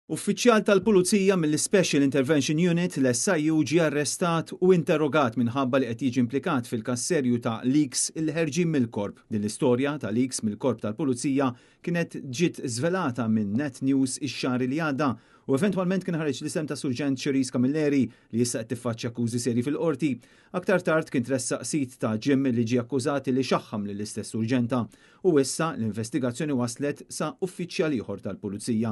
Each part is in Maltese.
Uffiċjal tal-Pulizija mill-Special Intervention Unit, l-SIU, ġie arrestat u interrogat minħabba li qed jiġi implikat fil-każ serju ta' leaks li ħerġin mill-Korp. Din l-istorja ta' leaks mill-Korp tal-Pulizija kienet ġiet żvelata minn Net News ix-xahar li għadda u eventwalment kien ħareġ l-isem ta' Surġent Cherise Camilleri li issa qed tiffaċċja akkużi serji fil-qorti. Aktar tard kien tressaq sid ta' gym li ġie akkużat li xaħħam lill-istess surġenta u issa l-investigazzjoni waslet sa uffiċjal ieħor tal-Pulizija.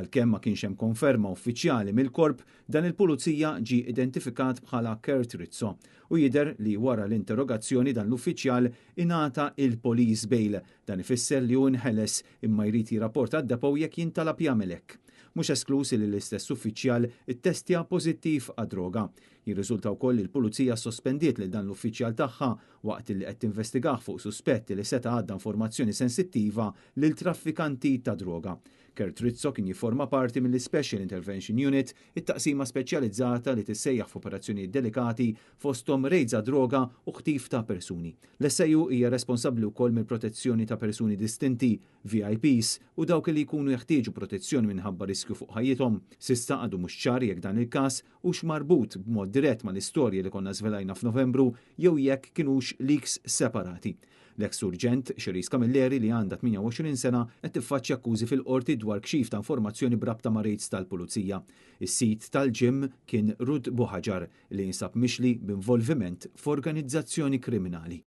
Għalkemm ma kienx hemm konferma uffiċjali mill-Korp, dan il-Pulizija ġie identifikat bħala Kurt Rizzo u jidher li wara l-interrogazzjoni dan l-uffiċjal ingħata il-police bail. Dan ifisser li hu nħeles imma jrid jirrapporta d-depot jekk jintalab jagħmel hekk. Mhux esklus li l-istess uffiċjal ittestja pożittiv għad-droga. Jirriżulta wkoll li l-Pulizija sospendiet lil dan l-uffiċjal tagħha waqt li qed tinvestigah fuq suspetti li seta' għadda informazzjoni sensittiva lil traffikanti ta' droga. Kurt Rizzo kien jifforma parti mill-Special Intervention Unit, it-taqsima speċjalizzata li tissejjaħ f'operazzjonijiet delikati fosthom rejds droga u ħtif ta' persuni. L-SIU hija responsabbli wkoll mill-protezzjoni ta' persuni distinti, VIPs u dawk li jkunu jeħtieġu protezzjoni minħabba riskju fuq ħajjithom. S'issa għadu mhux ċar jekk dan il-każ hux marbut b'mod dirett mal-istorja li konna żvelajna f'Novembru jew jekk kinux leaks separati. L-ex surġent Cherise Camilleri, li għandha 28 sena, qed tiffaċċja akkużi fil-qorti dwar kxif ta' informazzjoni b'rabta ma' rejds tal-pulizija. Is-sid tal-gym kien Rud Buħaġar li jinsab mixli b'involviment f'organizzazzjoni kriminali.